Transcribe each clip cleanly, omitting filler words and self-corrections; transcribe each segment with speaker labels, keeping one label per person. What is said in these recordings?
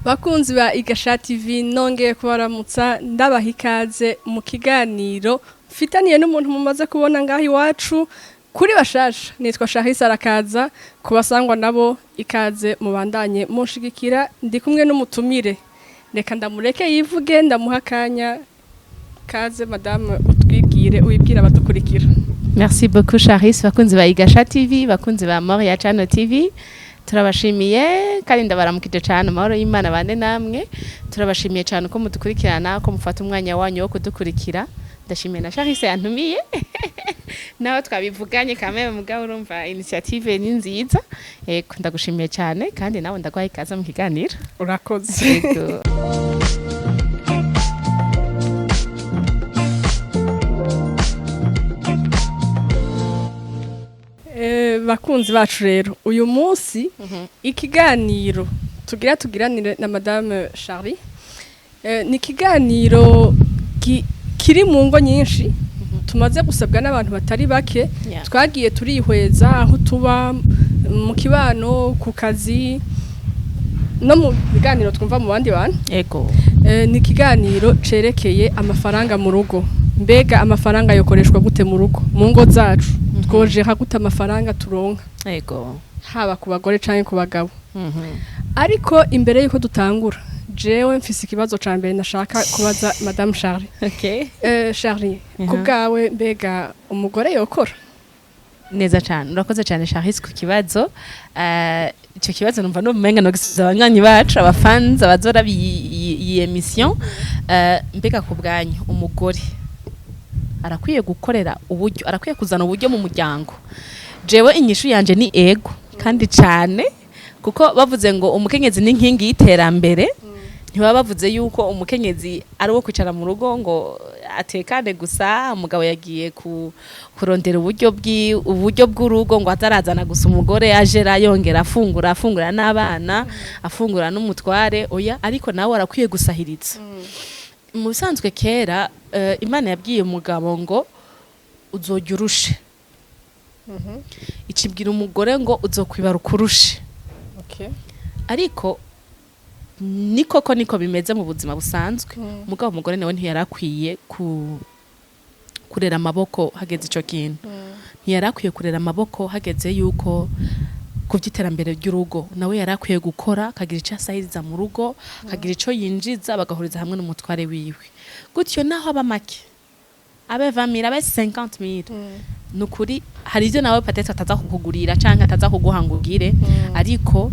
Speaker 1: Bakunzi ba Igasha TV, nongeye kubaramutsa, ndabaha ikaze mu kiganiro mfitaniye n'umuntu mumaze kubona ngaho iwacu. Kuri bashasha, nitwa Shahisa Arakaza. Kubasangwa nabo, ikaze, mubandanye munshigikira. Ndi kumwe n'umutumire, reka ndamureke yivuge, ndamuha akanya. Kaze madame, utwibwire, wibwire abadukurikira.
Speaker 2: Merci beaucoup Charis, bakunzi ba Igasha TV, bakunzi ba Moria Channel TV. Turabashimiye kandi ndabaramukije cyane, amahoro y'Imana bande namwe. Turabashimiye cyane ko mudukurikirana, ko mufata umwanya wanyu wo kudukurikira. Ndashimiye na Charis yantumiye. Naho twabivuganye kameme, mugabo urumva initiative ni nziza. Yego, ndagushimiye cyane kandi nawe ndaguhaye ikaze mu kiganiro.
Speaker 1: Urakoze.
Speaker 2: Yego.
Speaker 1: Bakunzi bacu rero, uyu munsi ikiganiro tugira tugiranire na madame Charlie ni ikiganiro kiri mu ngo nyinshi, tumaze gusabwa n'abantu batari bake. Twagiye turihweza aho tuba, mu kibano, ku kazi, no mu biganiro twumva mu bandi bantu. Ni ikiganiro cerekeye amafaranga mu rugo. Mbega amafaranga yokoreshwa gute mu rugo, mu ngo zacu? Twojera gute amafaranga turonka, haba ku bagore canke ku bagabo? Ariko imbere yuko dutangura, jewe mfise ikibazo ca mbere nashaka kubaza madame Charlie. Charlie, ku bwawe, mbega umugore yokora?
Speaker 2: Neza cyane, urakoze cyane Charis ku kibazo. Icyo kibazo numva numenga no gisubiza abanywanyi bacu, abafans, abazora iyi émission. Mbega ku bwanyu, umugore arakwiye gukorera uburyo, arakwiye kuzana uburyo mu muryango? Jewe inyishu yanje ni ego, kandi cyane, kuko bavuze ngo umukenyezi ni inkingi y'iterambere, ntibaba bavuze yuko umukenyezi ari uwo kwicara mu rugo ngo atekane gusa, umugabo yagiye kurondera uburyo bw'urugo, ngo atarazana gusa umugore ajera, yongera afungura, afungura n'abana, afungura n'umutware. Oya, ariko nawe arakwiye gusahiriza. Mu bisanzwe kera, Imana yabwiye umugabo ngo uzojya urushe, icibwira umugore ngo uzokwibaruka urushe. Ariko ni koko niko bimeze mu buzima busanzwe, mugabo umugore nawe ntiyarakwiye kurera amaboko hageze ico kintu. Ntiyarakwiye kurera amaboko hageze yuko ku by'iterambere ry'urugo. Nawe yarakwiye gukora, akagira icyo asahiriza mu rugo, akagira icyo yinjiza, bagahuriza hamwe n'umutware wiwe. Gutyo naho aba make, abe 20 000, abe 50 000, ni ukuri hari ibyo nawe peut-être ataza kukugurira canke ataza kuguha ngo ugire, ariko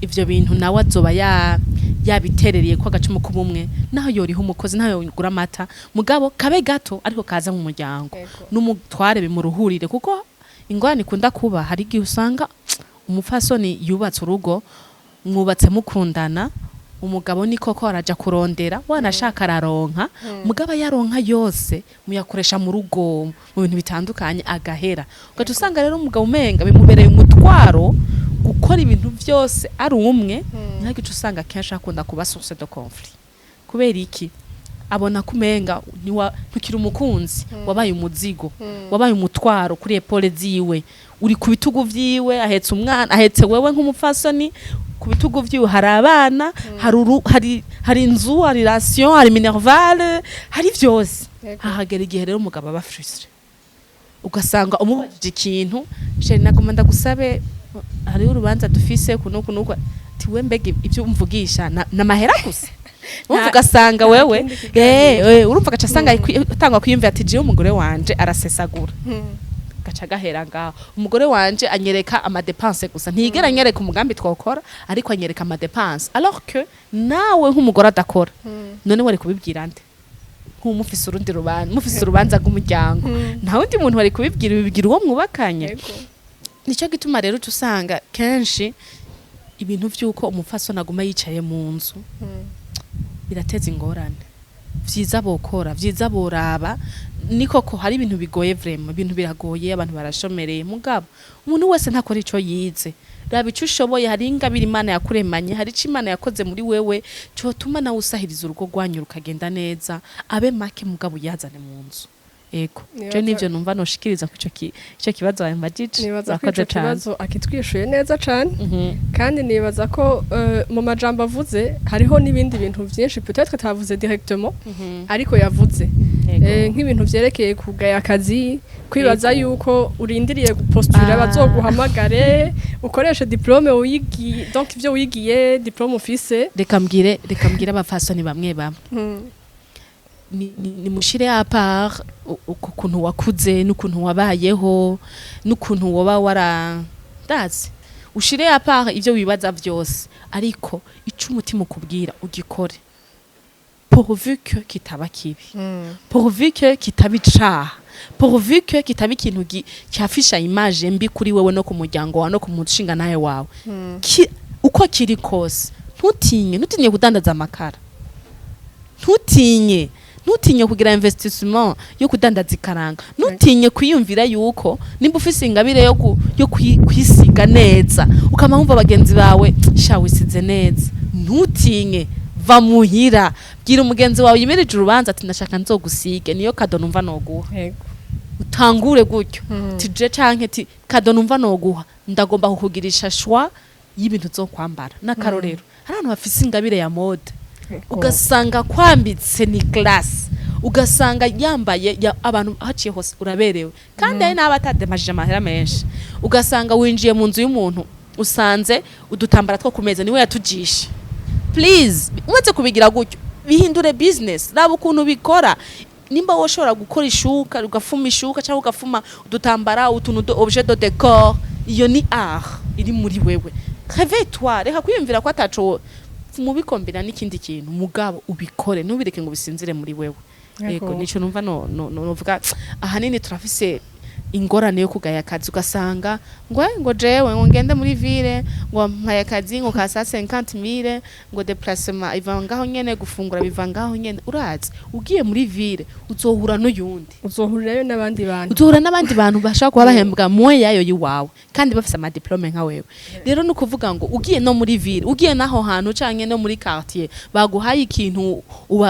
Speaker 2: ivyo bintu nawe azoba yabiterereye ko agacumu k'ubumwe. Naho yoriha umukozi, naho yogura amata, mugabo kabe gato ariko kaza mu muryango, n'umutware bimuruhurire, kuko ingorane ikunda kuba, hari igihe usanga umupfasoni yubatse urugo, mwubatse mukundana, umugabo ni koko araja kurondera, wanashaka araronka, mugabo yaronka yose muyakoresha mu rugo mu bintu bitandukanye, agahera. Ugaca usanga rero umugabo umenga bimubereye umutwaro gukora ibintu byose ari umwe. Ntabwo usanga kenshi akunda kuba source de conflit. Kubera iki? Abona ko umenga ntukiri umukunzi, wabaye umuzigo, wabaye umutwaro kuri épaules ziwe, uri ku bitugu vyiwe, ahetse umwana, ahetse wewe nk'umupfasoni ku bitugu vyiwe, hari abana, hari inzu, hari ration, hari minerval, hari vyose. Hahagera igihe rero umugabo aba frustré, ugasanga umubajije ikintu: "Chéri, nagomba ndagusabe, hariho urubanza dufise kunuku nuku." Ati: "We mbega ibyo umvugisha na mahera gusa?" Urumva, ugasanga wewe
Speaker 1: kindi kiganiro.
Speaker 2: Urumva agaca asanga atangwa kwiyumvira ati: "Jewe umugore wanje arasesagura." Gaca gahera ngaho. "Umugore wanje anyereka ama dépenses gusa, ntiyigera anyereka umugambi twokora, ariko anyereka ama dépenses." Alors que nawe nk'umugore adakora, none wari kubibwira nde? Nk'umufise urundi rubanza, mufise urubanza rw'umuryango, nta wundi muntu wari kubibwira, ubibwira uwo mwubakanye. Nicyo gituma rero uca usanga kenshi ibintu vy'uko umupfasoni aguma yicaye mu nzu birateza ingorane. Vyiza bokora, vyiza boraba. Ni koko hari ibintu bigoye vraiment, ibintu biragoye, abantu barashomereye, mugabo umuntu wese ntakora ico yize. Raba ico ushoboye. Hari ingabire Imana yakuremanye, hari ico Imana yakoze muri wewe cotuma nawe usahiriza urugo rwanyu rukagenda neza. Abe make, mugabo uyazane mu nzu. Ego, je nivyo numva noshikiriza ku ico kibazo wambajije.
Speaker 1: Nibaza ko
Speaker 2: Urakoze
Speaker 1: ico
Speaker 2: cane.
Speaker 1: kibazo akitwishuye neza cane, kandi nibaza ko mu majambo avuze hariho n'ibindi bintu vyinshi peut-être atavuze directement, ariko yavuze nk'ibintu vyerekeye kugaya akazi, kwibaza yuko urindiriye gupostula bazoguhamagare, ukoreshe diplôme wigiye, donc ivyo wigiye, diplôme ufise.
Speaker 2: Reka mbwire abafasoni bamwe bamwe, ni mushire à part ukuntu wakuze n'ukuntu wabayeho n'ukuntu woba wara ndazi, ushire à part ivyo wibaza vyose, ariko ico umutima ukubwira ugikore, pourvu que kitaba kibi, pourvu que kitaba icaha, pourvu que kitaba ikintu cyafisha image mbi kuri wewe no ku muryango wawe no ku mushinga nawe wawe. Uko kiri kose, ntutinye kudandaza amakara, ntutinye kugira investissement yo kudandaza ikaranga, ntutinye kwiyumvira yuko nimba ufise ingabire yo kwisiga neza, ukama wumva bagenzi bawe: "Sha, wisize neza." Ntutinye, va muhira, bwira umugenzi wawe yimirije urubanza ati: "Ndashaka nzogusige, niyo cadeau numva noguha." Utangure gutyo, tije canke ti cadeau numva noguha, ndagomba kukugirisha choix y'ibintu zo kwambara. N'akarorero, hari abantu bafise ingabire ya mode, ugasanga kwambitse ni classe, ugasanga yambaye ya, abantu haciye hose uraberewe, kandi hari n'aba atademajije amahera menshi. Ugasanga winjiye mu nzu y'umuntu, usanze udutambara two ku meza niwe yatujishe. Please, umaze kubigira gutyo, bihindure business. Raba ukuntu bikora. Nimba woshobora gukora ishuka, ugafuma ishuka cyangwa ugafuma udutambara, utuntu de objet de décor, iyo ni art iri muri wewe. Réveille-toi, reka kwiyumvira ko ataco mubikombina n'ikindi kintu, mugabo ubikore, ntubireke ngo bisinzire muri wewe. Yego, nico numva no novuga. Ahanini turafise ingorane yo kugaya akazi, ugasanga ngo ngo jewe ngo ngende muri ville, ngo mpaye akazi ngo ka 50 000, ngo déplacement iva ngaho nyene, gufungura biva ngaho nyene. Urazi, ugiye muri ville uzohura n'uyundi.
Speaker 1: Uzohurirayo n'abandi bantu.
Speaker 2: Uzohura n'abandi bantu bashaka kuba bahembwa moye yayo yiwawe kandi bafise amadiplôme nka wewe. Rero ni ukuvuga ngo ugiye no muri ville, ugiye n'aho hantu canke no muri quartier, baguhaye ikintu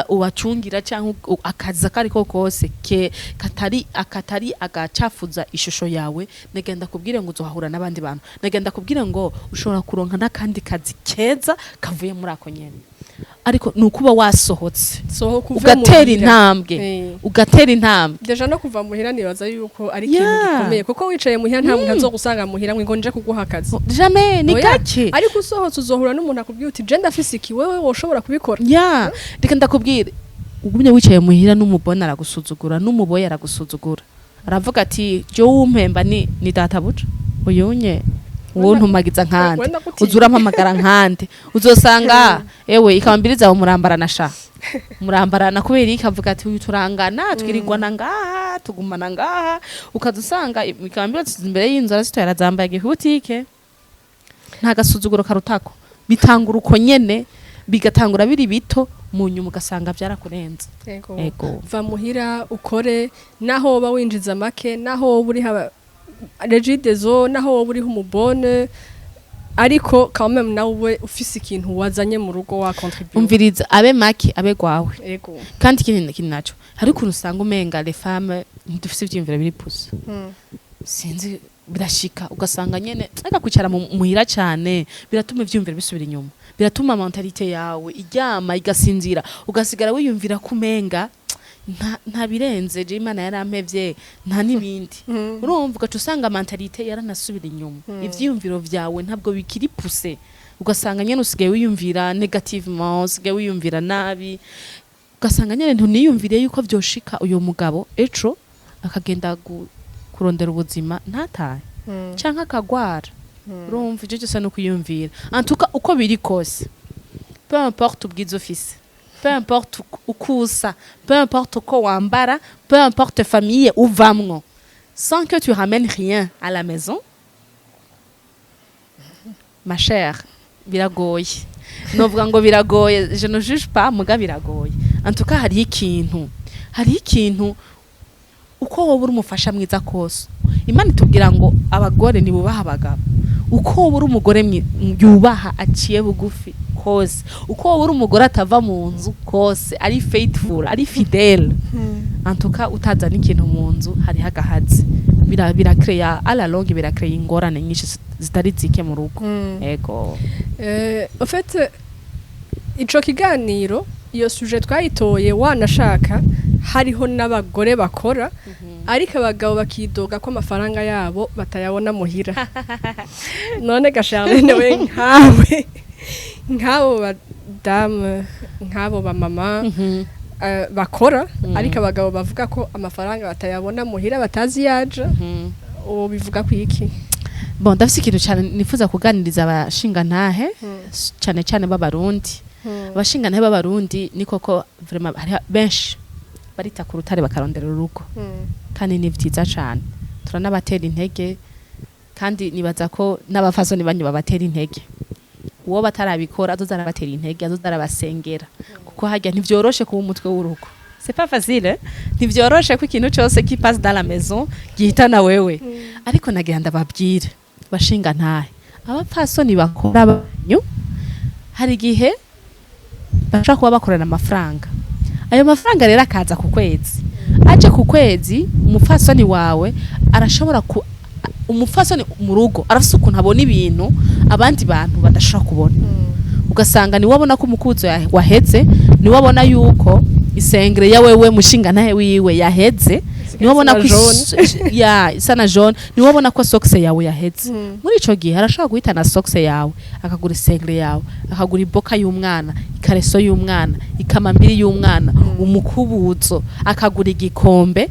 Speaker 2: ubacungira canke akazi akariko kose ke katari akatari agacafuza ishusho yawe, nagenda kubwire ngo uzohahura n'abandi bantu, nagenda kubwire ngo ushobora kuronka n'akandi kazi keza kavuye muri ako nyene, ariko ni ukuba wasohotse.
Speaker 1: Sohoka uve
Speaker 2: Ugatera
Speaker 1: muhira.
Speaker 2: intambwe. Ugatera intambwe.
Speaker 1: Déjà no kuva muhira nibaza yuko ari ikintu gikomeye, kuko wicaye muhira nta muntu azogusanga muhira ngo nje kuguha akazi.
Speaker 2: Jamais, ni
Speaker 1: Oya.
Speaker 2: gake.
Speaker 1: Ariko usohotse uzohura n'umuntu akubwira uti: "Je ndafise iki, wewe woshobora kubikora?"
Speaker 2: Ya, reka ndakubwire, ugumye wicaye muhira, n'umubona aragusuzugura, n'umuboyi aragusuzugura, aravuga ati: "Je wumpemba ni databuja, uyunye uwo ntumagiza nkande."
Speaker 1: Wenda gutinya.
Speaker 2: Uza urampamagara nkande, uzosanga ewe ikambiri zawe murambarana, sha, murambarana kubera iki? Avuga ati: "Uyu turangana, twirirwana ngaha, tugumana ngaha." Ukaza usanga ikambiri imbere y'inzu arazitoye, arazambaye, agiye ku butike. Nta gasuzuguro karutako. Bitangura uko nyene, bigatangura biri bito, mu nyuma ugasanga byarakurenze.
Speaker 1: Ego.
Speaker 2: Ego.
Speaker 1: Va muhira ukore, naho woba winjiza make, naho woba uri haba Regideso, naho woba uriho umubone, ariko quand même nawe ufise ikintu wazanye mu rugo, wa contribuer.
Speaker 2: Umviriza, abe make, abe gwawe. Kandi ikindi naco, hari ukuntu usanga umenga les femmes ntidufise ivyiyumviro biri poussé. Sinzi, birashika ugasanga nyene reka kwicara muhira cane biratuma ivyiyumviro bisubira inyuma, biratuma mentalité yawe iryama igasinzira, ugasigara wiyumvira ko umenga nta birenze, je Imana yarampevye, nta n'ibindi. Urumva, ugaca usanga mentalité yaranasubira inyuma, ivyiyumviro vyawe ntabwo bikiri poussé, ugasanga nyene usigaye wiyumvira négativement, usigaye wiyumvira nabi, ugasanga nyene ntuniyumvire yuko vyoshika uyo mugabo ejo akagenda kurondera ubuzima ntatahe canke akagwara. Urumva, ivyo byose ni ukuyumvira. En tout cas, uko biri kose, peu importe ubwiza ufise, peu importe uko usa, peu importe uko wambara, peu importe famille uvamwo, sans que tu ramènes rien à la maison, ma chère, biragoye. Novuga ngo biragoye, je ne juge pas, muga biragoye. En tout cas, hariho ikintu, uko wowe uri umufasha mwiza kose, Imana itubwira ngo abagore ntibubaha abagabo, uko wowe uri umugore yubaha, aciye bugufi kose. Kose uko wowe uri umugore atava mu nzu kose, ari faithful, ari fidèle, en tout cas utazana ikintu mu nzu hariho agahazi. Birakreya à la longue, birakreya ingorane nyinshi zitari zike mu rugo. Ego.
Speaker 1: En fait, ico kiganiro, iyo sujet twayitoye wanashaka hariho n'abagore bakora, ariko abagabo bakidoga ko amafaranga yabo batayabona muhira. None ga Charlene, we nkawe, nk'abo badamu, nk'abo bamama bakora, ariko abagabo bavuga ko amafaranga batayabona muhira, batazi yaja, uwo bivuga ku iki?
Speaker 2: Bon, ndafise ikintu cyane nifuza kuganiriza abashingantahe, cyane cyane b'Abarundi. Abashingantahe b'Abarundi ni koko vraiment hari benshi barita ku rutare bakarondera urugo, kandi ni vyiza cane, turanabatera intege, kandi nibaza ko n'abafasoni banyu babatera intege. Uwo batarabikora azoza arabatera intege, azoza arabasengera, kuko harya ntivyoroshe kuba umutwe w'urugo. C'est pas facile, eh? Ntivyoroshe ko ikintu cose qui passe dans la maison gihitana wewe. Ariko nagira ndababwire, bashinga ntahe, abapfasoni bakora banyu hari igihe bashobora kuba bakorana amafaranga. Ayo mafaranga rero akaza ku kwezi, aje ku kwezi, umupfasoni wawe arashobora ku umupfasoni mu rugo arafise ukuntu abona ibintu abandi bantu badashobora kubona. Ugasanga niwe abona ko umukuzo waheze, niwe abona yuko isengere ya wewe mushinga ntahe wiwe yaheze, niwe abona ko ya isa na jaune, niwe abona ko socks yawe yaheze. Muri ico gihe arashobora guhitana socks yawe, akagura isengere yawe, akagura iboka y'umwana, ikareso y'umwana, ikamambiri y'umwana, umukubuzo, akagura igikombe,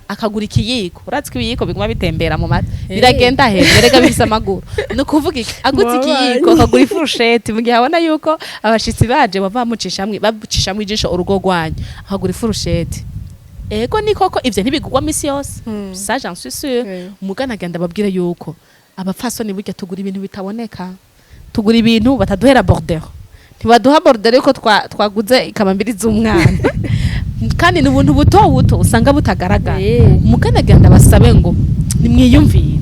Speaker 2: akagura ikiyiko. Urazi ko ibiyiko biguma bitembera mu mata, biragenda hejuru, erega bifise amaguru. Ni ukuvuga iki? Aguze
Speaker 1: Wabaye.
Speaker 2: ikiyiko, akagura ifurusheti mu gihe abona yuko abashitsi baje bava bamucishamwe, bamucishamwe ijisho urugo rwanyu, akagura ifurusheti. Ego, ni koko ivyo ntibigurwa misi yose, ça j'en suis sûre. Umugana agenda ababwire yuko abapfasoni burya tugura ibintu bitaboneka, tugura ibintu bataduhera bordereau. Ntibaduha bordereau yuko twaguze ikamambiri z'umwana, kandi ni ubuntu buto buto usanga butagaragara. Umugana agenda basabe ngo nimwiyumvire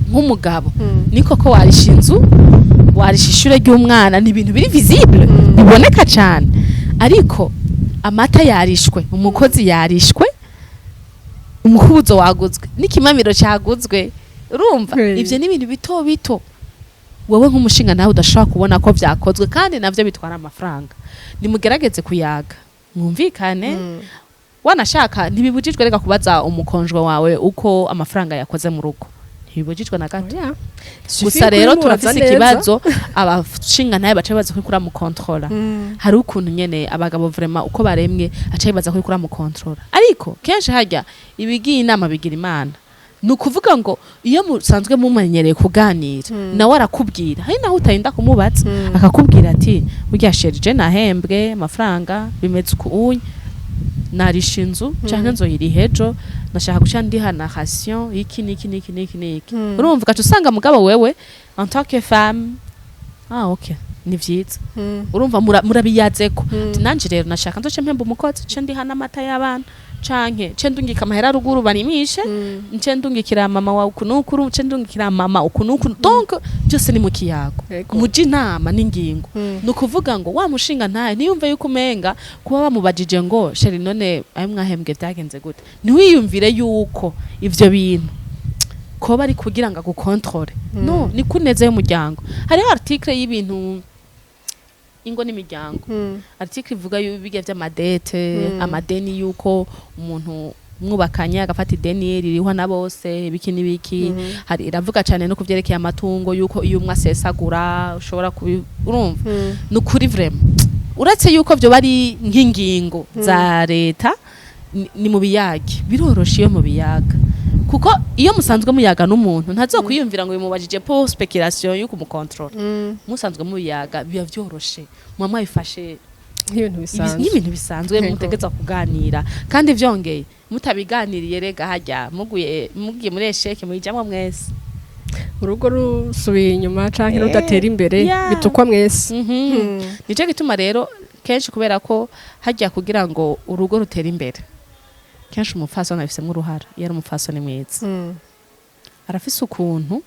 Speaker 2: nk'umugabo. Ni koko warisha inzu, warisha ishure ry'umwana, ni ibintu biri visible, biboneka cyane, ariko amata yarishwe, umukozi yarishwe, umukubuzo waguzwe n'ikimamiro cyaguzwe, urumva, ivyo ni ibintu bito bito wowe nk'umushinga nawe udashobora kubona ko vyakozwe, kandi navyo bitwara amafaranga. Nimugerageze kuyaga, mwumvikane. Wanashaka ntibibujijwe reka kubaza umukonjwa wawe uko amafaranga yakoze mu rugo, ntibibujijwe na gato.
Speaker 1: Oya.
Speaker 2: Gusa rero turafise ikibazo, abashinga ntaye baca bibaza ko kuramukontrola. Hari ukuntu nyene abagabo vraiment uko baremwe aca bibaza ko kuramukontrola, ariko kenshi harya ibigiye inama bigira Imana. Ni ukuvuga ngo iyo musanzwe mumenyereye kuganira, nawe arakubwira, hari naho utarinda kumubaza, akakubwira ati: "Burya chéri, je nahembwe amafaranga, bimeze uku unye, narisha inzu canke nzoyiriha ejo, nashaka guca ndiha na ration iki niki niki niki niki." Urumva, ugaca usanga mugabo wewe en tant que femme: "Ah ok, ni vyiza." Urumva, murabiyazeko. Ati: "Nanje rero nashaka nzoce mpemba umukozi, nce ndiha n'amata y'abana, canke nce ndungika amahera ruguru barimishe, nce ndungikira mama wawe uku n'uku, nce ndungikira mama uku n'uku." Donc byose ni mu kiyago, muje inama n'ingingo. Ni ukuvuga ngo wa mushinga ntaye ntiyumve yuko umenga kuba bamubajije ngo: "Chéri, none ayo mwahembwe byagenze gute?" Ntiwiyumvire yuko ivyo bintu koba ari kugira ngo agukontrole. No ni ku neza y'umuryango. Hariho article y'ibintu ingo n'imiryango, article ivuga bijya vy'ama dettes, amadeni, yuko umuntu mwubakanye agafata ideni ririhwa na bose, ibiki n'ibiki. Hari iravuga cyane no kuvyerekeye amatungo, yuko iyo umwe asesagura ushobora kubi. Urumva, ni ukuri vraiment, uretse yuko vyo bari nk'ingingo za leta, ni mu biyage biroroshe iyo mu biyaga, kuko iyo musanzwe muyaga n'umuntu ntazokwiyumvira ngo bimubajije pour spéculation yuko umukontrola. Musanzwe mubiyaga biba vyoroshe, muba mwabifashe
Speaker 1: nk'ibintu bisanzwe.
Speaker 2: Nk'ibintu bisanzwe. Mutegeza kuganira, kandi vyongeye mutabiganiriye rega harya muguye, mugiye muri échec, muyijamwo mwese.
Speaker 1: Urugo rusubiye inyuma canke rudatera imbere, bitukwa mwese.
Speaker 2: Nico gituma rero kenshi, kubera ko hajya kugira ngo urugo rutere imbere, kenshi umupfasoni abifisemwo uruhara. Iyo ari umupfasoni mwiza, arafise ukuntu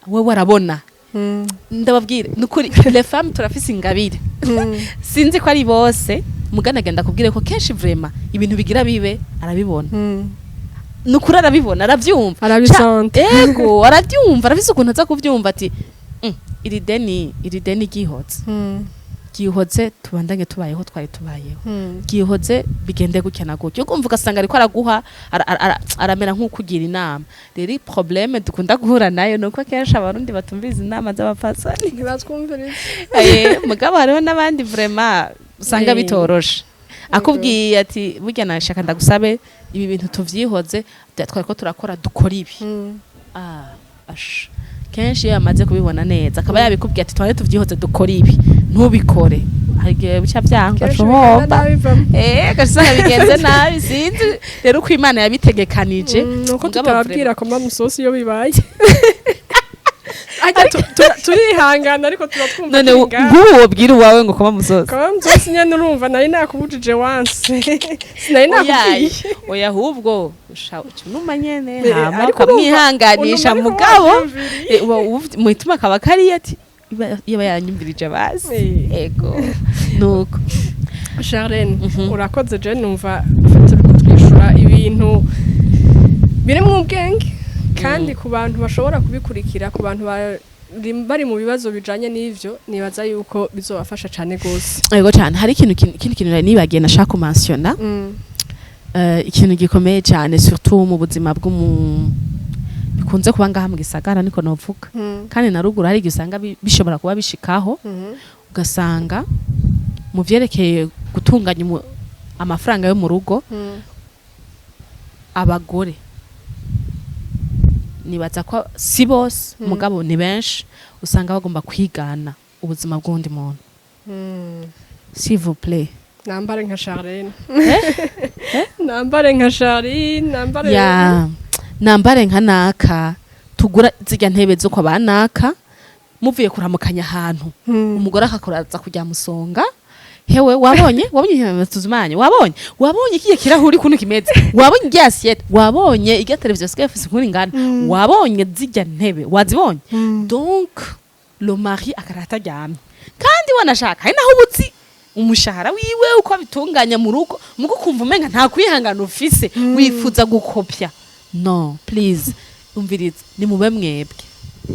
Speaker 2: wewe arabona. Ndababwire nukuri, les femmes turafise ingabire. Sinzi ko ari bose, mugana agenda kubwire ko kenshi vraiment ibintu bigira bibe arabibona. Nukuri arabibona, aravyumva.
Speaker 1: Arabisante.
Speaker 2: Ego, arabyumva, arafise ukuntu aza kuvyumva ati: Iri deni ryihotse, ryihotse, tubandanye tubayeho twari tubayeho, ryihotse, bigende gutya na gutya." Ukumva ugasanga ariko araguha aramera nk'ukugira inama. Rero problème dukunda guhura nayo nuko kenshi Abarundi batumviriza inama z'abapfasoni.
Speaker 1: Ntibatwumviriza.
Speaker 2: Mugabo hariho n'abandi vraiment usanga bitoroshe. Akubwiye ati: "Burya nashaka ndagusabe ibi bintu tuvyihoze, twari ko turakora, dukora ibi." Ah, ash, kenshi iyo yamaze kubibona neza akaba yabikubwiye ati: "Twari tuvyihoze, dukora ibi," ntubikore, hari igihe bica vyanga.
Speaker 1: Kenshi
Speaker 2: ugaca
Speaker 1: bigenda
Speaker 2: uhomba.
Speaker 1: nabi vamo.
Speaker 2: Ugasanga bigenze nabi. Sinzi rero uko Imana yabitegekanije.
Speaker 1: Nuko
Speaker 2: Mugabo
Speaker 1: tutababwira koma musosi iyo bibaye. Ajya turihangana ariko tuba twumva
Speaker 3: None
Speaker 1: turi ngaha.
Speaker 3: nk'ubu wobwira uwawe ngo koma musozi?
Speaker 1: Koma musosi nyene, urumva nari nakubujije wanse, sinari nakubwiye.
Speaker 2: Oya, ahubwo uca unuma nyene, hama
Speaker 1: ariko urumva,
Speaker 2: ukamwihanganisha.
Speaker 1: Unuma ariko
Speaker 2: Mugabo
Speaker 1: wavyumviriye.
Speaker 2: Uba muhituma akaba kariya ati: "Iba yanyumvirije basi." Ego, nuko.
Speaker 1: Charlene, urakoze. Je numva ufite uri kutwishura ibintu biri mu ubwenge, kandi ku bantu bashobora kubikurikira, ku bantu bari mu bibazo bijanye n'ivyo, nibaza yuko bizobafasha cane gose.
Speaker 2: Ego cyane. Hari ikintu ikindi kintu nari nibagiye nashaka kumansiyona, ikintu gikomeye cyane, surtout mu buzima bw'umu bikunze kuba ngaha mu gisagara, niko novuga, kandi na ruguru hari igihe usanga bishobora kuba bishikaho, ugasanga mu vyerekeye gutunganya amafaranga yo mu rugo, abagore, nibaza ko si bose, mugabo ni benshi, usanga bagomba kwigana ubuzima bw'undi muntu. S'il vous plaît.
Speaker 1: Nambare nka Charlene, nambare nka Charlene, nambare
Speaker 2: Ya, nambare nka naka, tugura zirya ntebe zo kwa banaka, muvuye kuramukanya ahantu, umugore akakuraza kujya musonga: "Hewe, wabonye tuzumanye, wabonye kiye kirahuri kuntu kimeze, wabonye irya assiette, wabonye irya televiziyo sigaye ifise inkuru ingana, wabonye zirya ntebe, wazibonye?" Donc le mari akarata aryamye, kandi wanashaka hari naho ubuzi umushahara wiwe uko abitunganya mu rugo, mugo ukumva umenga nta kwihangana ufise, wifuza gukopya. No, please, umviriza, ni mube mwebwe,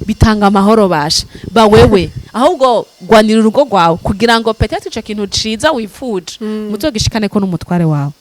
Speaker 2: bitanga amahoro. Basha ba wewe, ahubwo gwanira urugo rwawe kugira ngo peut-être ico kintu ciza wifuje muzogishikane ko n'umutware wawe.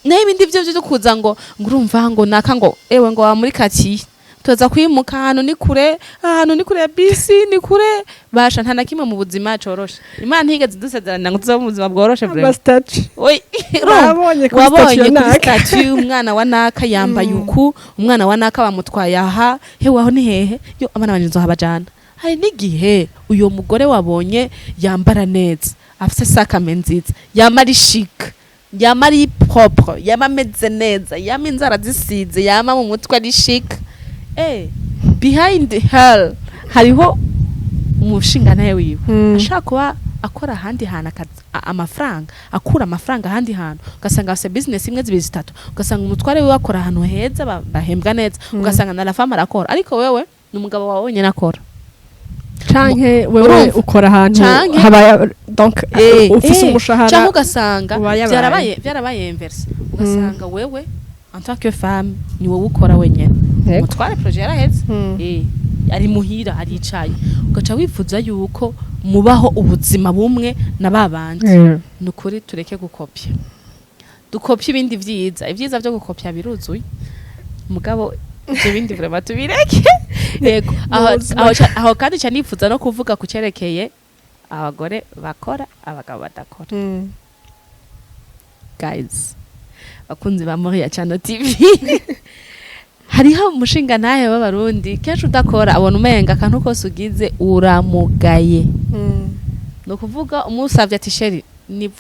Speaker 2: Naho ibindi vyo vyo kuza ngo urumva ngo naka, ngo ewe, ngo wa muri katiye tuza kwimuka, ahantu ni kure, ahantu ni kure ya bisi, ni kure. Basha, nta na kimwe mu buzima coroshe. Imana ntigeze idusezerana ngo tuzabe mu buzima bworoshe vraiment.
Speaker 1: Ama statuts.
Speaker 2: Oi, urumva?
Speaker 1: Wabonye kuri
Speaker 2: Wabonye
Speaker 1: statut ya
Speaker 2: kuri
Speaker 1: naka.
Speaker 2: statut, umwana wa naka yambaye uku, umwana wa naka bamutwaye aha, hewe aho ni hehe, yo abana banje nzohabajana. Hari n'igihe uyo mugore wabonye yambara neza, afise sac à main nziza, yama ari chic, yama ari propre, yama ameze neza, yama inzara zisize, yama mu mutwe ari chic, behind her hariho umushingantahe wiwe ashaka kuba akora ahandi hantu, amafaranga, akura amafaranga ahandi hantu, ugasanga afise business imwe, zibiri, zitatu, ugasanga umutware wiwe akora ahantu heza, bahembwa neza, ugasanga na la femme arakora, ariko wewe ni umugabo wawe wenyine akora.
Speaker 1: Canke wewe
Speaker 2: Urumva?
Speaker 1: ukora ahantu habaye, donc ufise umushahara
Speaker 2: Canke ugasanga
Speaker 1: ubayabaye.
Speaker 2: Byarabaye inverse, ugasanga wewe en tant que femme ni wowe ukora wenyine, umutware projet yaraheze, ari muhira aricaye, ugaca wifuza yuko mubaho ubuzima bumwe na babandi. Ni ukuri, tureke gukopya, dukopye ibindi vyiza. Ibyiza vyo gukopya biruzuye, mugabo ibyo bindi vraiment tubireke. Yego, aho,
Speaker 1: Ubuzima.
Speaker 2: aho kandi ca nifuza no kuvuga ku cerekeye abagore bakora, abagabo badakora. Guys, bakunzi ba Moria Channel TV, hariho umushinga ntahe w'Abarundi kenshi udakora abona umenga akantu kose ugize uramugaye. Ni ukuvuga umusavye ati: "Chéri,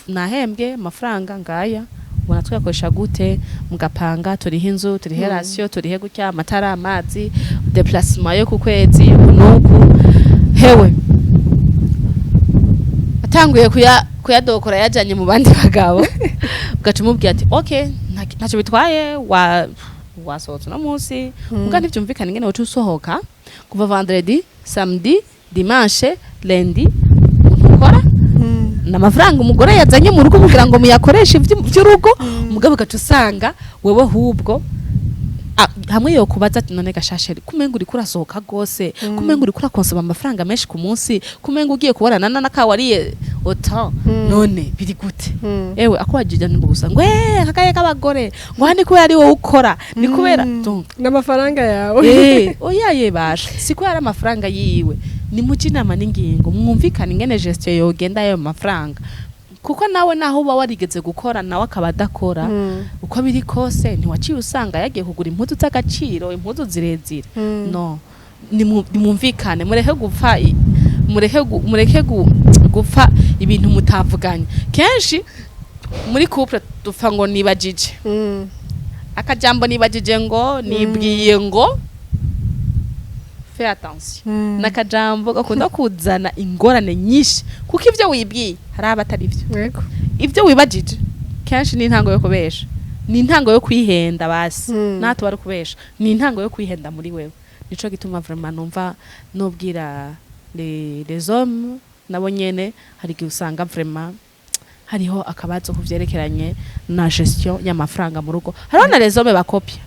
Speaker 2: nahembwe amafaranga ngaya, ubona twayakoresha gute?" Mugapanga: turihe inzu, turihe ration, turihe gutya, amatara, amazi, déplacement yo ku kwezi, uku n'uku. Hewe, atanguye kuyadokora yajanye mu bandi bagabo, ugaca umubwira ati: "Ok, ntacyo bitwaye, wa wasohotse uno munsi, muga ntivyumvikana ingene woca usohoka kuva vendredi, samedi." Dimanche, lundi ntukora, n'amafaranga umugore yazanye mu rugo kugira ngo muyakoreshe ivy'urugo. Umugabo ugaca usanga wewe ahubwo hamwe yokubaza ati: "None ga chéri, kumenga uriko urasohoka gose, kumenga uriko urakonsoma amafaranga menshi ku munsi, kumenga ugiye kubonana n'akawariye autant, none biri gute?" Ewe, akubajije nimba gusa ngo akakaye k'abagore, ngo aha ni kubera ari wowe ukora, ni kubera donc
Speaker 1: n'amafaranga yawe.
Speaker 2: Oya, ye basha, si ko yari amafaranga yiwe. Ni mujye inama n'ingingo, mwumvikane ingene gestion yogenda ayo mafaranga, kuko nawe naho uba warigeze gukora, nawe akaba adakora, uko biri kose ntiwaciye usanga yagiye kugura impuzu z'agaciro, impuzu zirezire. No nimwumvikane, mureke gupfa mureke gupfa ibintu mutavuganye. Kenshi muri couple dupfa ngo nibajije akajambo, nibajije ngo, nibwiye ngo. Fais attention, n'akajambo gakunda kuzana ingorane nyinshi, kuko ivyo wibwiye hari abatari byo. Ibyo wibajije kenshi ni intango yo kubesha, ni intango yo kwihenda basi. Natwe bari kubesha, ni intango yo kwihenda muri wewe. Nico gituma vraiment numva nubwira les hommes, nabo nyene hari igihe usanga vraiment hariho akabazo ku vyerekeranye na gestion y'amafaranga mu rugo. Hariho na les hommes bakopya.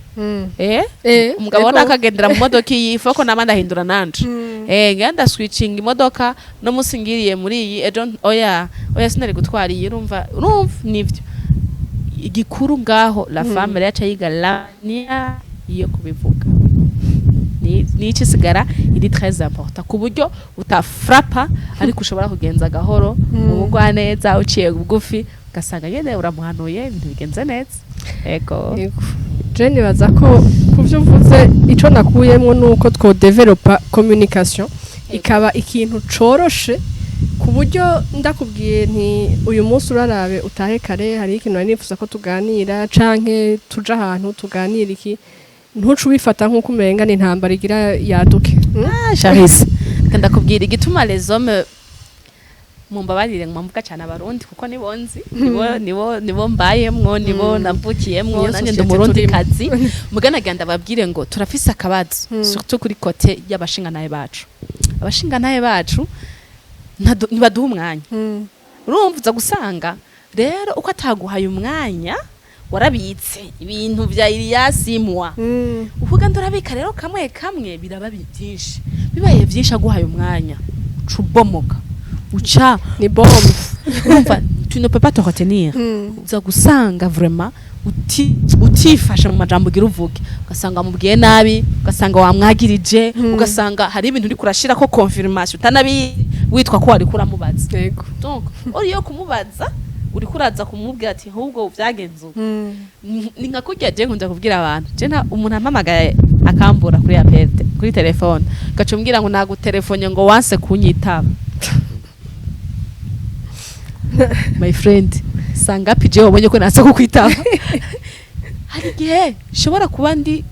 Speaker 2: Umugabo nakagendera mu modoka iyi foko nabandi ahindura nanje, ngenda switching imodoka, no musi ngiriye muri iyi, ejo oya oya, sinari gutwara iyi. Urumva nivyo igikuru ngaho. La femme rero aca yiga la manière yo kubivuga, ni iki sigara iri très important, ku buryo utafrapa, ariko ushobora kugenza gahoro mu bugwaneza, uciye bugufi, ugasanga nyene uramuhanuye, ibintu bigenze neza. Ego.
Speaker 1: Yego. Je nibaza ko ku byo uvuze, ico nakuyemwo nuko twodevelopa communication ikaba ikintu coroshe, ku buryo ndakubwiye nti: "Uyu munsi urarabe utahe kare, hari ikintu nari nifuza ko tuganira, canke tuja ahantu tuganira iki", ntuce ubifata nk'uko umenga ni intambara igira yaduke?
Speaker 2: Ah, Charisse, ndakubwira igituma les hommes, mumbabarire mvuga cyane Abarundi, kuko nibo nzi, nibo mbayemwo, nibo navukiyemwo.
Speaker 1: Niyo
Speaker 2: Nanjye ndi
Speaker 1: société.
Speaker 2: Umurundi kazi mugana, ndababwire ngo turafise akabazo, surtout kuri côté y'abashinganaye bacu. Abashinganaye bacu ntibaduha umwanya. Urumva, uza gusanga rero uko ataguhaye umwanya, warabitse ibintu vya iriyasimwa, ukugenda urabika rero kamwe kamwe, biraba byinshi. Bibaye byinshi, aguhaye umwanya, uca ubomoka, uca
Speaker 1: Ni bombe.
Speaker 2: Urumva, tu ne peux pas te retenir. Uza gusanga vraiment utifashe mu majambo ugira uvuge, ugasanga wamubwiye nabi, ugasanga wamwagirije, ugasanga hari ibintu uriko urashirako confirmation utanabi witwa ko wariko uramubaza. Donc uri yo kumubaza, uriko uraza kumubwira ati: "Ahubwo vyagenze uku." Ni nka kurya je nkunda kubwira abantu, je nta umuntu ampamagaye akambura kuri appel kuri telefone, gaca umbwira ngo nagutelefone ngo wanse kunyitaba. My friend, sanga pije wabonye ko nanse kukwitaba. Hari igihe nshobora kuba ndi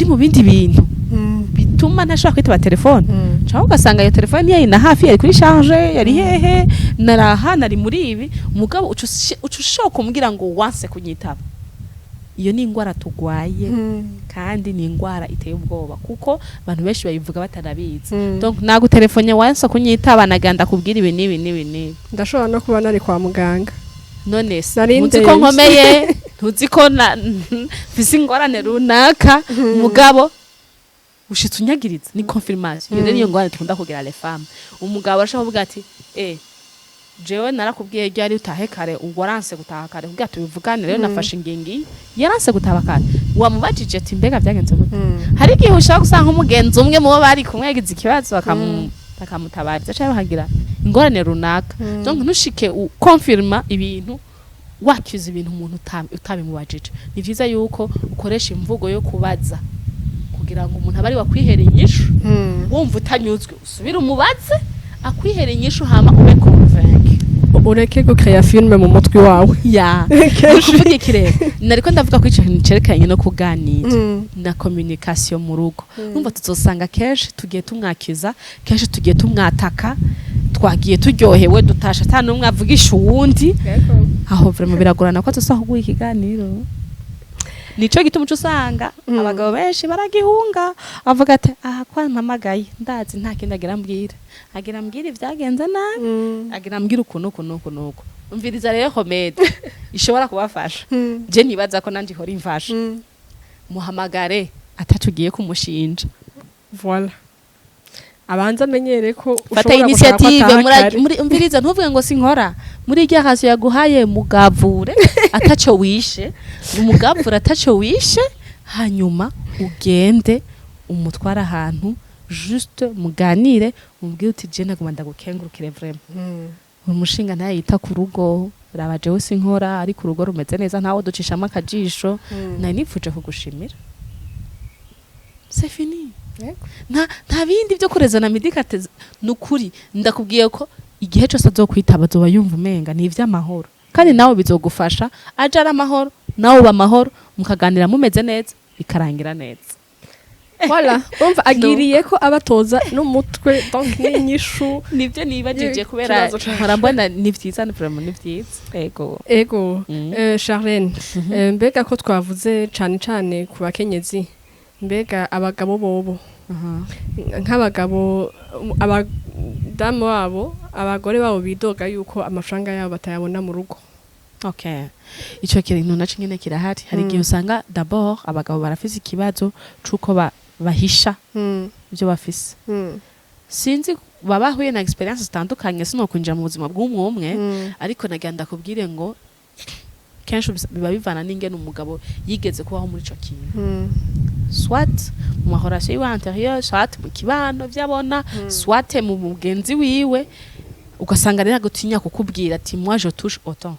Speaker 2: mu bindi bintu bituma ntashobora kwitaba telefone, cyangwa ugasanga iyo telefone niyo na hafi yari kuri charge, yari hehe, naraha nari muri ibi. Umugabo uca ushobora kumbwira ngo wanse kunyitaba. Iyo ni ingwara tugwaye, kandi ni ingwara iteye ubwoba, kuko abantu benshi bayivuga batanabizi. Donc nagutelefone wanse kunyitaba, naganda kubwira ibi n'ibi n'ibi n'ibi.
Speaker 1: Ndashobora no kuba nari kwa muganga.
Speaker 2: None se
Speaker 1: Nari
Speaker 2: ntuzi ko
Speaker 1: ndemvye.
Speaker 2: nkomeye? Ntuzi ko na mfise ingorane runaka? Mugabo ushitse unyagiriza, ni confirmation. Iyo rero niyo ngorane dukunda kugira les femmes. Umugabo arashobora kuvuga ati: "Jewe narakubwiye ryari utahe kare, ubwo waranse gutaha kare kugira tubivugane. Rero nafashe ingingo iyi." Yaranse gutaha kare, wamubajije ati: "Mbega byagenze gute?" Hari igihe ushobora gusanga nk'umugenzi umwe mu bo bari kumwe yagize ikibazo, bakamutabariza cyangwa bakagira ingorane runaka. Donc ntushike ukonfirma ibintu, wakiza ibintu umuntu utabimubajije. Ni vyiza yuko ukoresha imvugo yo kubaza, kugira ngo umuntu abe ari wakwihereye inyishu. Wumva utanyuzwe, usubire umubaze akwihereye inyishu, hama ube convaincu.
Speaker 1: Ureke gukeya filime mu mutwe wawe.
Speaker 2: Ya, ni kuvuga iki rero nariko ndavuga ko ico kintu cerekeranye no kuganira na communication mu rugo? Urumva, tuzosanga kenshi tugiye tumwakiza, kenshi tugiye tumwataka, twagiye turyohewe, dutasha ata n'umwe avugisha uwundi. Aho vraiment biragorana ko tuzosa kuguha ikiganiro. Nico gituma uca usanga abagabo benshi baragihunga, avuga ati: "Aha kwa mpamagaye, ndazi nta kindi agira mbwira, agira mbwira ibyagenze nabi, agira mbwira ukuntu uku nuku nuku." Umviriza rero, remède ishobora kubafasha, je nibaza ko nanje ihora imfasha: muhamagare ataco ugiye kumushinja.
Speaker 1: Voilà, abanza amenyere ko
Speaker 2: Fata
Speaker 1: ushobora gushaka ko
Speaker 2: initiative.
Speaker 1: ataha kare.
Speaker 2: Muri umviriza, ntuvuge ngo sinkora muri irya ration yaguhaye, mugavure ataco wishe, umugavure ataco wishe, hanyuma ugende umutware ahantu, juste muganire, umubwire uti: "Je naguma ndagukengurukire vraiment, umushinga ntayita ku rugo, raba jewe sinkora ariko urugo rumeze neza, ntawe ducishamo akajisho, nari nifuje kugushimira." C'est fini. Nta bindi byo kurezana midikate. Nukuri ndakubwiye ko igihe cyose azokwitaba azoba yumva umenga ni ivy'amahoro, kandi nawe bizogufasha, aje ari amahoro, nawe uba amahoro, mukaganira mumeze neza, bikarangira neza.
Speaker 1: Voilà, urumva agiriye ko abatoza n'umutwe, donc n'inyishu.
Speaker 2: Nibyo nibajije kubera
Speaker 1: Ikibazo cacu.
Speaker 2: Mpora mbona ni vyiza, ni vraiment ni vyiza, ego.
Speaker 1: Ego. Charlene, mbega ko twavuze cane cane ku bakenyezi, mbega abagabo bobo, nk'abagabo, abadamu babo, abagore babo bidoga yuko amafaranga yabo batayabona mu rugo?
Speaker 2: Okay, ico kintu naco nyene kirahari. Hari igihe usanga d'abord abagabo barafise ikibazo c'uko bahisha ivyo bafise. Sinzi, baba bahuye na expérience zitandukanye, sinokwinjira mu buzima bw'umwe umwe, ariko nagira ndakubwire ngo kenshi biba bivana n'ingene umugabo yigeze kubaho muri ico kintu, soit mu ma relation yiwe antérieure, soit mu kibano ivyo abona, soit mu mugenzi wiwe, ugasanga rero agutinya kukubwira ati: "Moi je touche autant,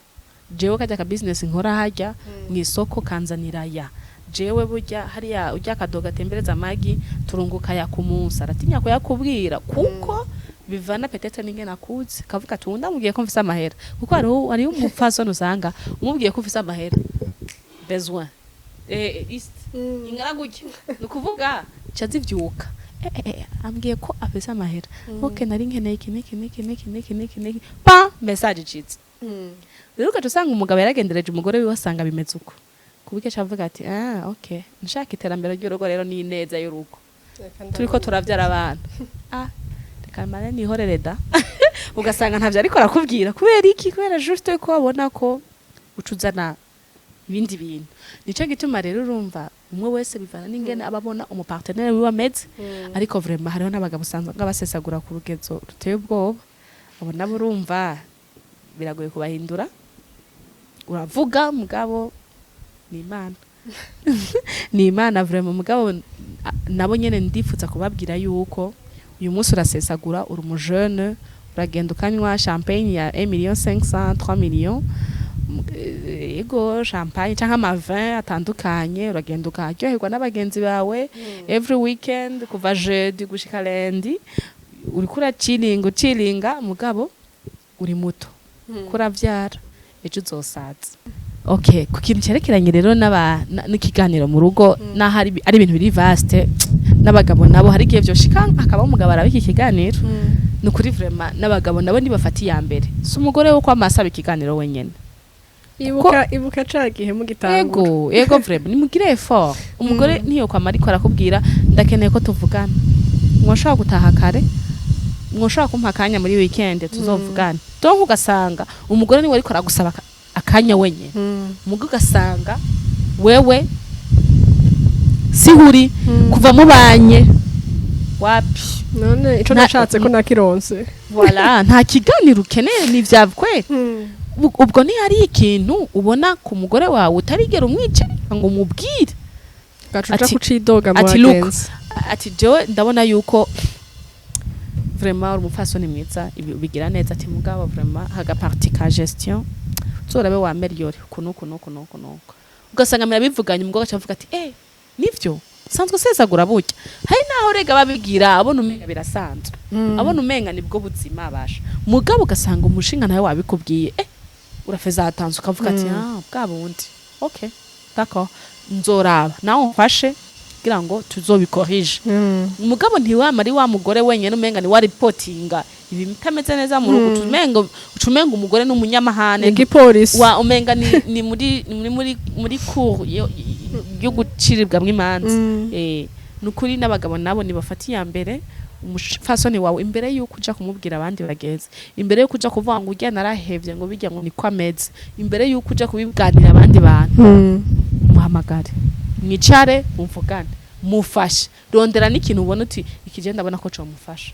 Speaker 2: jewe kajya ka business nkora harya mu isoko kanzanira ya, jewe burya hariya urya kadoga atembereza amagi turunguka ya ku munsi." Aratinya kuyakubwira kuko bivana peut-être n'ingene akuze, kavuga ati: "Ndamubwiye ko mfise amahera," kuko hariho umupfasoni usanga umubwiye ko ufise amahera, besoin ist ingana gutya, ni ukuvuga ca zivyuka: "Eh, ambwiye ko afise amahera, ok, nari nkeneye iki n'iki n'iki n'iki n'iki n'iki n'iki." Pa message icitse rero, ugaca usanga umugabo yaragendereje umugore wiwe, asanga bimeze uko, kuburyo aca avuga ati: "Ah ok, nshaka iterambere ry'urugo rero ni ineza y'urugo, turiko turavyara abana, ah reka mare nihorere da." Ugasanga ntavyo ariko arakubwira. Kubera iki? Kubera juste ko abona ko uca uzana ibindi bintu. Nico gituma rero urumva umwe wese bivana n'ingene aba abona umu partenaire wiwe ameze. Ariko vraiment hariho n'abagabo usanga basesagura ku rugezo ruteye ubwoba. Abo nabo urumva biragoye kubahindura. Uravuga mugabo ni Imana, ni Imana vraiment. Mugabo nabo nyene ndifuza kubabwira yuko uyu munsi urasesagura, uri umujene, uragenda ukanywa champagne ya 1 million 500, 3 millions, ego champagne canke ama vin atandukanye, uragenda ukaryoherwa n'abagenzi bawe every weekend, kuva jeudi gushika lundi uriko uracilinga, ucilinga, mugabo uri muto, kuravyara, ejo uzosaza. Okay, ku kintu cyerekeranye rero n'ikiganiro mu rugo, naho ari ibintu biri vaste, n'abagabo nabo hari igihe vyoshika hakaba umugabo araba iki kiganiro. Ni ukuri vraiment n'abagabo nabo ntibafata iya mbere, si umugore wo kwama asaba ikiganiro wenyene.
Speaker 1: Ibuka, ibuka ca gihe mugitangura.
Speaker 2: Ego, vraiment nimugire effort. Umugore niyo kwama ariko arakubwira: "Ndakeneye ko tuvugana, mwoshobora gutaha kare, mwoshobora kumpa akanya muri weekend tuzovugana." Donc ugasanga umugore niwe ariko aragusaba akanya wenyene, mugo ugasanga wewe sihuri kuva mubanye wapi.
Speaker 1: None ico nashatse ko nakironse.
Speaker 2: Voilà, nta kiganiro ukeneye, ni vya kweli. Ubwo ni hari ikintu ubona ku mugore wawe utarigera umwica ngo umubwire.
Speaker 1: Gaca uja kucidoga mu
Speaker 2: Ati: "Look,"
Speaker 1: bagenzi.
Speaker 2: ati: "Jewe ndabona yuko vraiment uri umupfasoni mwiza, ibi ubigira neza," ati: "Mugabo vraiment haga partie ka gestion uzorabe wa améliore uku nuku nuku nuku nuku." Ugasanga mirabivuganye, umugabo agaca avuga ati: "Eh, nivyo sanzwe sesagura burya." Hari naho rega babigira abona umenga birasanzwe, abona umenga nibwo buzima basha, mugabo ugasanga umushinga nawe wabikubwiye, urafeza hatanze, ukavuga ati: "Ah, bwa bundi, okay, d'accord, nzoraba nawe umfashe kugira ngo tuzobikorije." Mugabo ntiwama ari wa mugore wenyene, umenga ni wa reportinga ibi bitameze neza mu rugo, ucumenga umugore n'umunyamahane.
Speaker 1: Igipolisi.
Speaker 2: Wa umenga ni muri cour yo guciribwamwo imanza. Nukuri n'abagabo nabo nibafata iya mbere. Umufasoni wawe, imbere yuko uja kumubwira abandi bagenzi, imbere yuko uja kuvuga ngo urya narahevye, ngo bijya, ngo niko ameze, imbere yuko uja kubibwanira abandi bantu, muhamagare, mwicare, muvugane, mufashe. Rondera n'ikintu ubona uti ikije ndabona ko comufasha.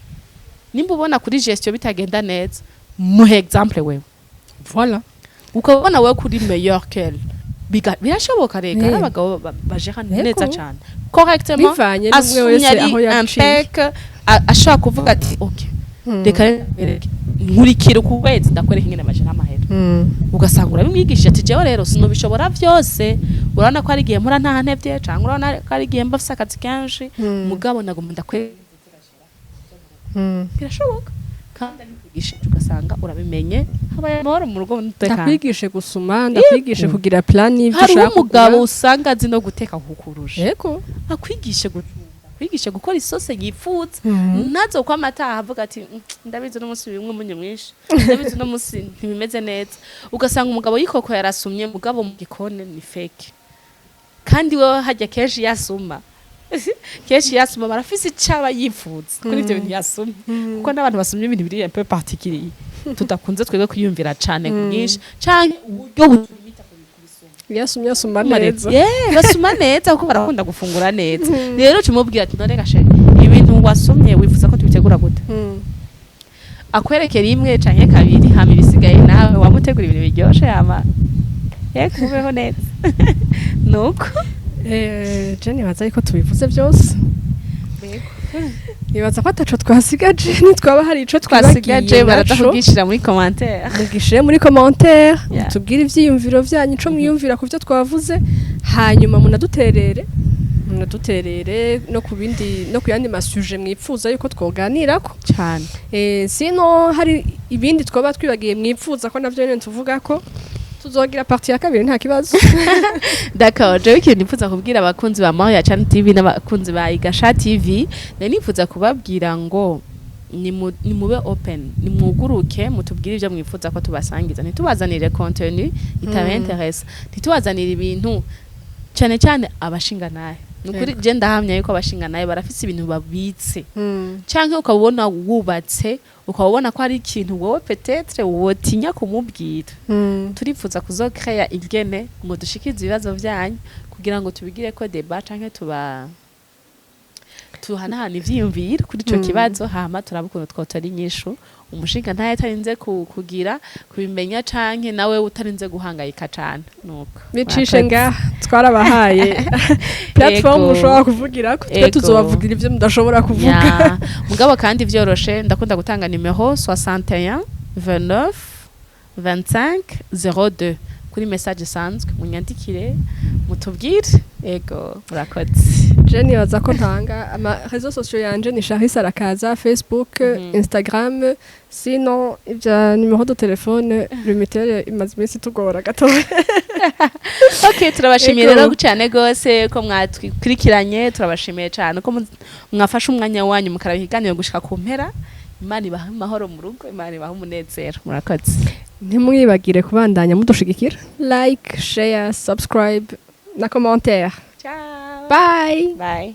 Speaker 2: Nimba ubona kuri gestion bitagenda neza, muhe exemple wewe.
Speaker 1: Voilà.
Speaker 2: Ukabona wewe kuri meilleur qu'elle. Birashoboka rega. Hari abagabo bajera neza cane, correctement,
Speaker 1: bivanye n'umwe wese
Speaker 2: asumye ari
Speaker 1: aho yaciye.
Speaker 2: impec, ashobora kuvuga ati: "Ok, reka rero nkwereke, nkurikira uku kwezi ndakwereka ingene bajera amahera." Ugasanga urabimwigishije ati: "Jewe rero sinubishobora byose, urabona ko hari igihe mpora ntaha ntevye, canke urabona ko hari igihe mba mfise akazi kenshi, mugabo nagomba ndakwereka." Birashoboka kandi abikwigishije ugasanga urabimenye, habaye amahoro mu rugo n'umutekano.
Speaker 1: Ndakwigishe gusuma, ndakwigishe kugira plan y'ivyo
Speaker 2: Hariho
Speaker 1: ushaka
Speaker 2: umugabo
Speaker 1: kugura.
Speaker 2: usanga azi no guteka kukurusha. Akwigishe gucumba, akwigishe gukora isose yifuza, ntazo ko amataha avuga ati: Ndabizi uno munsi bimwe umunyu mwinshi, ndabizi uno munsi ntibimeze neza." Ugasanga umugabo yikoko yarasumye, mugabo mu gikoni ni fake. Kandi wewe hajya kenshi yasuma barafise icaba yifuza kuri ivyo bintu yasumye, kuko n'abantu basumye ibintu biri un peu particulier tudakunze twebwe kwiyumvira cane ku bwinshi, canke uburyo butumita kubisuma.
Speaker 1: Yasumye asuma neza.
Speaker 2: Yeah, basuma neza kuko barakunda gufungura neza. Rero tumubwira ati: "None gashe ibintu wasumye wifuza ko tubitegura gute?" Akwerekera imwe canke kabiri, hama ibisigaye nawe wamutegura ibintu biryoshe, hama yego ubeho neza nuko.
Speaker 1: Je nibaza yuko tubivuze byose, nibaza ko ataco twasigaje. Nitwaba hari ico
Speaker 2: twasigaje,
Speaker 1: twibagiye
Speaker 2: baraza
Speaker 1: naco,
Speaker 2: kubwishira muri commentaire.
Speaker 1: Mugishire muri commentaire, mutubwire ivyiyumviro vyanyu, ico mwiyumvira ku vyo twavuze, hanyuma munaduterere no ku bindi, no ku yandi ma sujets mwipfuza yuko twoganirako.
Speaker 2: Cyane.
Speaker 1: Sino hari ibindi twaba twibagiye mwipfuza ko navyo nyene tuvuga ko tuzogira partie ya kabiri, nta kibazo.
Speaker 2: D'accord, jewe ikintu nifuza kubwira abakunzi ba Maho ya Channel TV n'abakunzi ba Igasha TV, nari nifuza kubabwira ngo nimube open, nimwuguruke, mutubwire ibyo mwifuza ko tubasangiza. Ntitubazanire contenu itabainteresse, ntitubazanire ibintu, cyane cyane abashinga naye. Nukuri je ndahamya yuko abashinga naye barafise ibintu babitse, canke ukaba ubona wubatse, ukaba ubona ko hari ikintu wowe peut-être wotinya kumubwira. Turifuza kuzokreya ingene ngo dushikize ibibazo vyanyu kugira ngo tubigire ko débat, canke tuba tuhanahana ivyiyumviro kuri ico kibazo, hama turaba ukuntu twotora inyishu umushinga ntaye atarinze kugira kubimenya, canke nawe utarinze guhangayika cane nuko.
Speaker 1: Bicishe
Speaker 2: Murakoze.
Speaker 1: Ngaha twarabahaye platform mushobora kuvugira ko twe tuzobavugira ivyo mudashobora kuvuga.
Speaker 2: Ya, mugabo kandi vyoroshe, ndakunda gutanga nimero 61 29 25 02 kuri message isanzwe, munyandikire mutubwire. Ego, murakoze.
Speaker 1: Je nibaza ko ntanga ama réseaux sociaux yanje ni Charisse Arakaza, Facebook, Instagram. Sinon ibya numéro de téléphone, Lumitel imaze iminsi tugora gato.
Speaker 2: Ok, turabashimiye
Speaker 1: Ego.
Speaker 2: rero cyane gose ko mwatwikurikiranye. Turabashimiye cyane ko mwafashe umwanya wanyu mukaraba ikiganiro gushika ku mpera. Imana ibahe amahoro mu rugo, Imana ibahe umunezero. Murakoze.
Speaker 1: Ntimwibagire kubandanya mudushigikira, like, share, subscribe na commentaire.
Speaker 2: Ciao.
Speaker 1: Bye.
Speaker 2: Bye.